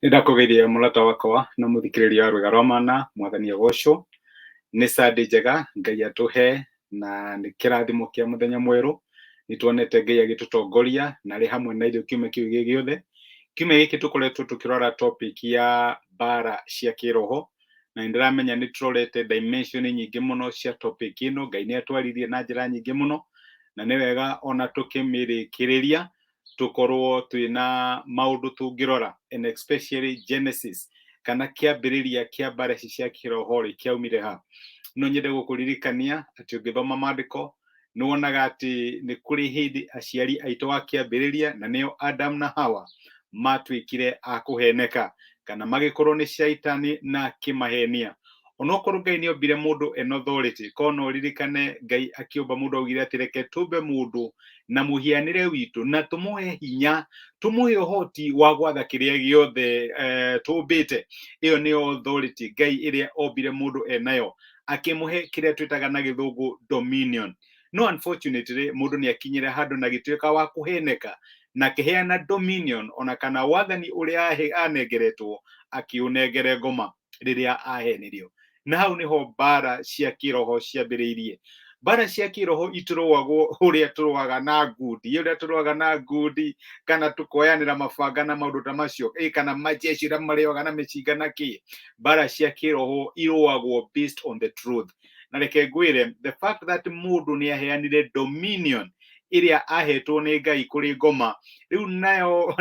Nĩndakũgeithia mũrata wakwa na mũthikĩrĩria wa Rwĩga rwa Mana, Mwathani agocwo. Nĩ Sunday njega Ngai atũhe na nĩ kĩrathimo kĩa mũthenya mwerũ. Nĩtuonete Ngai agĩtũtongoria na arĩ hamwe na ithuĩ kiumia kĩu gĩ gĩothe. Kiumia gĩkĩ tũkoretwo tũkĩrora topic ya mbara cia kĩroho na nĩndĩramenya nĩtũrorete dimension nyingĩ mũno cia topic ĩno. Ngai nĩatwaririe na njĩra nyingĩ mũno na nĩ wega ona tũkĩmĩrĩkĩrĩria tũkorwo twĩna maũndũ tũngĩrora and especially Genesis kana kĩambĩrĩria kĩa mbara ici cia kĩroho rĩ kĩaumire ha. No nyende gũkũririkania atĩ ũngĩthoma maandĩko nĩ wonaga atĩ nĩ kũrĩ hĩndĩ aciari aitũ a kĩambĩrĩria na nĩo Adam na Hawa matuĩkire a kũheneka kana magĩkorwo nĩ shaitani na akĩmahenia. Onokorwo Ngai nĩ ombire mũndũ ena authority, korwo no ũririkane Ngai akĩũmba mũndũ augire atĩ reke tũmbe mũndũ na mũhianĩre witũ na tũmũhe hinya, tũmũhe ũhoti wa gwatha kĩrĩa gĩothe tũmbĩte. Ĩyo nĩyo authority Ngai ĩrĩa ombire mũndũ enayo, akĩmũhe kĩrĩa twĩtaga na gĩthũngũ dominion. No unfortunately mũndũ nĩ akinyire handũ na agĩtuĩka wa kũheneka na akĩheana dominion ona kana wathani ũrĩa anengeretwo akĩũnengere ngoma rĩrĩa ahenirio. Na hau nĩho mbara cia kĩroho ciambĩrĩirie. Mbara cia kĩroho itũrũagwo ũrĩa tũrũaga na ngundi, ũrĩa tũrũaga na ngundi kana tũkoyanĩra mabanga na maũndũ ta macio, kana majeshi ũrĩa marĩoga na mĩcinga na kĩ. Mbara cia kĩroho irũagwo based on the truth. Na reke ngwĩre, the fact that mũndũ nĩ aheanire dominion ĩrĩa ahetwo nĩ Ngai kũrĩ ngoma, rĩu nayo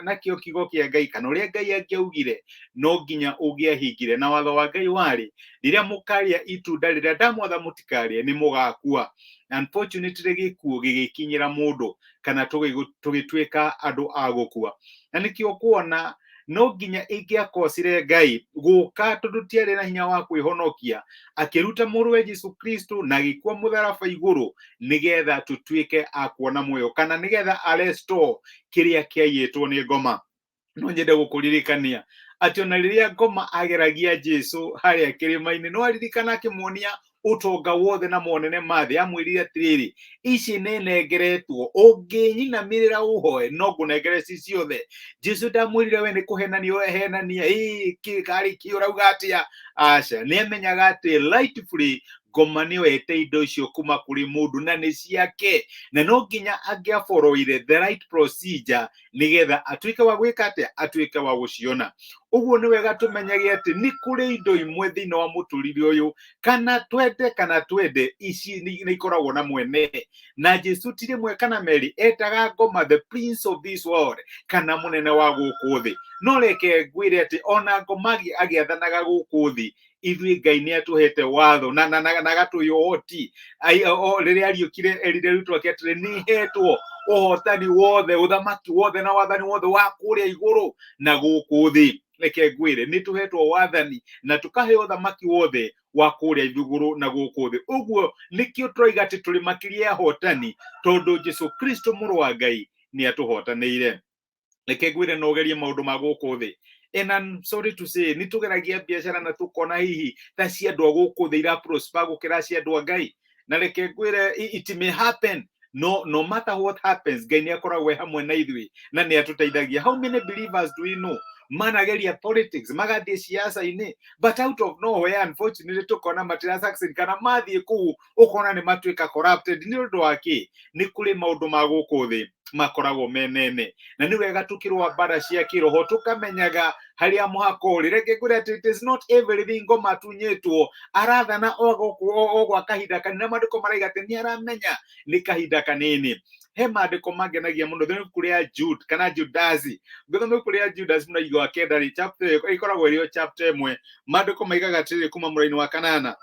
nakĩo kiugo kĩa Ngai kana ũrĩa Ngai angĩaugire no nginya ũngĩahingire. Na watho wa Ngai warĩ rĩrĩa mũkarĩa itunda rĩrĩa ndamwatha mũtikarĩe nĩ mũgakua. Unfortunately gĩkuũ gĩgĩkinyĩra mũndũ kana tũgĩtuĩka andũ a gũkua. Na nĩkĩo kuona no nginya ĩngĩakocire Ngai gũka tondũ tiarĩ na hinya wa kwĩhonokia, akĩruta mũrũwe Jesu Kristo na agĩkua mũtharaba igũrũ nĩgetha tũtuĩke a kuona muoyo kana nĩgetha arestore kĩrĩa kĩaiyĩtwo nĩ ngoma. No nyende gũkũririkania atĩ ona rĩrĩa ngoma ageragia Jesu harĩa kĩrĩma-inĩ, no aririkana akĩmuonia ũtonga wothe na monene ma thĩ, amwĩrire atĩrĩrĩ, ici nĩ nengeretwo, ũngĩnyinamĩrĩra ũhoe no ngũnengere ici ciothe. Jesu ndamwĩrire we nĩ kũhenania ũrehenania, ĩ kĩ karĩ kĩ ũrauga atĩa? Aca, nĩ amenyaga atĩ rightfully ngoma nĩyo ete indo icio kuma kũrĩ mũndũ na nĩ ciake, na no nginya angĩaboroire the right procedure nĩgetha atuĩke wa gwĩka atĩa, atuĩke wa gũciona. Ũguo nĩ wega tũmenyage atĩ nĩ kũrĩ indo imwe thĩinĩ wa mũtũrĩre ũyũ, kana twende kana twende, ici nĩ ikoragwo na mwene. Na Jesu ti rĩmwe kana merĩ etaga ngoma the prince of this world kana mũnene wa gũkũ thĩ. No reke ngwĩre atĩ ona ngoma agĩathanaga gũkũ thĩ, ithuĩ Ngai nĩ atũhete watho na agatũhe ũhoti. Rĩrĩa ariũkire erire arutwo ake atĩrĩ, nĩ hetwo ũhotani wothe, ũthamaki wothe na wathani wothe wa kũrĩa igũrũ na gũkũ thĩ. Reke ngwĩre nĩ tũhetwo wathani na tũkaheo ũthamaki wothe wa kũrĩa igũrũ na gũkũ thĩ. Ũguo nĩkĩo tũroiga atĩ tũrĩ makĩria ya ahotani, tondũ Jesu Kristo mũrũ wa Ngai nĩ atũhotanĩire. Reke ngwĩre no ũgerie maũndũ ma gũkũ thĩ. And I'm sorry to say, nĩ tũgeragia biacara na tũkona hihi ta cia andũ a gũkũ thĩ ira prosper gũkĩra cia andũ a Ngai. Na reke ngwĩre, it may happen. No, no matter what happens, Ngai nĩ akoragwo e hamwe na ithuĩ na nĩ atũteithagia. How many believers do we know manageria politics, magathiĩ siasa-inĩ, but out of nowhere unfortunately tũkona matira succeed, kana mathiĩ kũu ũkona nĩ matuĩka corrupted. Nĩ ũndũ wa kĩ? Nĩ kũrĩ maũndũ ma gũkũ thĩ makoragwo menene, na nĩ wega tũkĩrũa mbara cia kĩroho tũkamenyaga harĩa mũhaka ũrĩ. Reke ngwĩre atĩ it is not everything ngoma atunyĩtwo, arathana o gũkũ o gwa kahinda kanini, na maandĩko maraiga atĩ nĩ aramenya nĩ kahinda kanini. He maandĩko mangenagia mũno thĩinĩ ibuku rĩa Jude kana Judasi. Ngĩthoma ibuku rĩa Judas mũraigi wa kenda rĩ, chapter ĩyo ĩkoragwo ĩrĩ o chapter ĩmwe. Maandĩko maigaga atĩrĩrĩ kuma mũraini wa kanana,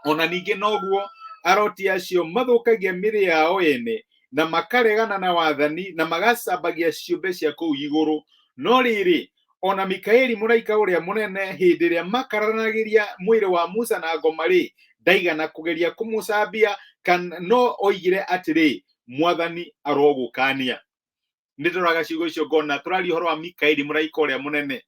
ona ningĩ noguo aroti acio mathũkagia mĩrĩ yao ene na makaregana na wathani na magacambagia ciũmbe cia kũu igũrũ. No rĩrĩ, ona Mikaeli mũraika ũrĩa mũnene, hĩndĩ ĩrĩa makaranagĩria mwĩrĩ wa Musa na ngoma rĩ, ndaigana kũgeria kũmũcambia, kana no oigire atĩrĩ, Mwathani arogũkania. Nĩ ndoraga ciugo icio ngona tũraria ũhoro wa Mikaeli mũraika ũrĩa mũnene.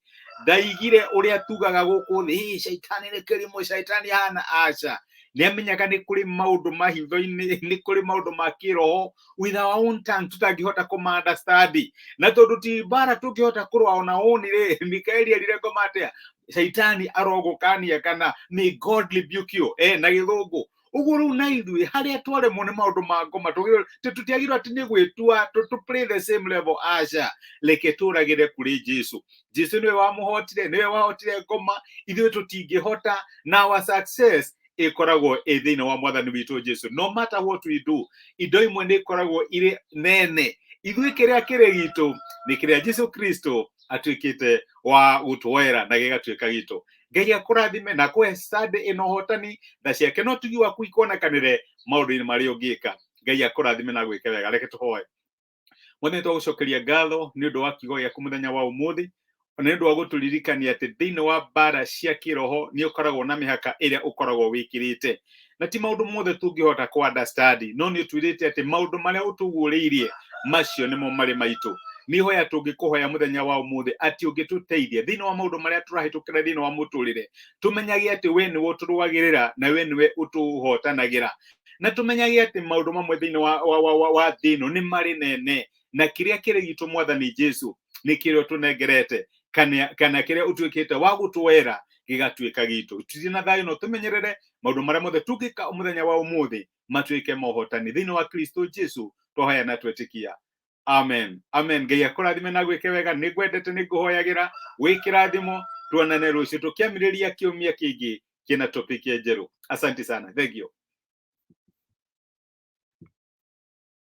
Ndaigire ũrĩa tugaga gũkũ thĩ, hĩ, shaitani nĩ kĩrimũ, shaitani hana, aca. Nĩ amenyaga nĩ kũrĩ maũndũ ma hitho-inĩ, nĩ kũrĩ maũndũ ma kĩroho with our own tongue tũtangĩhota kũma understand. Na tondũ ti mbara tũngĩhota kũrũa ona own rĩ, Mikaeli erire ngoma atĩa? Shaitani arogũkania kana may God rebuke you, na gĩthũngũ. Ũguo rĩu na ithuĩ harĩa twaremwo nĩ maũndũ ma ngoma, tũtiagĩrĩirwo atĩ nĩ gwĩtua to play the same level, aca. Reke tũragĩre kũrĩ Jesu. Jesu nĩwe wamũhotire, nĩwe wahotire ngoma, ithuĩ tũtingĩhota, na our success ĩkoragwo ĩ thĩinĩ wa mwathani witũ Jesu. No matter what we do, indo imwe nĩ ikoragwo irĩ nene, ithuĩ kĩrĩa kĩrĩ gitũ nĩ kĩrĩa Jesu Kristo atuĩkĩte wa gũtuoera na gĩgatuĩka gitũ. Ngai akũrathime na akũhe Sunday ĩno ũhotani, tha ciake no tugi waku ikonekanĩre maũndũ-inĩ marĩa ũngĩka. Ngai akũrathime na gwĩke wega. Reke tũhoe. Mwathani, twagũcokeria ngatho nĩ ũndũ wa kiugo gĩaku mũthenya wa ũmũthĩ, na nĩ ũndũ wa gũtũririkania atĩ thĩinĩ wa mbara cia kĩroho nĩ ũkoragwo na mĩhaka ĩrĩa ũkoragwo wĩkĩrĩte, na ti maũndũ mothe tũngĩhota kũ understand, no nĩ ũtwĩrĩte atĩ maũndũ marĩa ũtũguũrĩirie macio nĩmo marĩ maitũ. Nĩ hoya tũngĩkũhoya mũthenya wa ũmũthĩ atĩ ũngĩtũteithia thĩinĩ wa maũndũ marĩa tũrahĩtũkĩra thĩinĩ wa mũtũrĩre, tũmenyage atĩ we nĩwe ũtũrũagĩrĩra na we nĩwe ũtũhotanagĩra, na tũmenyage atĩ maũndũ mamwe thĩinĩ wa thĩ ĩno nĩ marĩ nene, na kĩrĩa kĩrĩ gitũ mwathani Jesu nĩ kĩrĩa ũtũnengerete kana kĩrĩa ũtuĩkĩte wa gũtwera gĩgatuĩka gitũ. Tũthiĩ na thayũ na ũtũmenyerere maũndũ marĩa mothe tũngĩka mũthenya wa ũmũthĩ matuĩke mohotani thĩinĩ wa Kristo Jesu twahoya na twetĩkia. Amen, amen. Ngai akũrathime na gwĩke wega. Nĩ ngwendete, nĩ ngũhoyagĩra, wĩ kĩrathimo. Tuonane rũciũ tũkĩambĩrĩria kiumia kĩngĩ kĩna topic njerũ. Asante sana, thank you.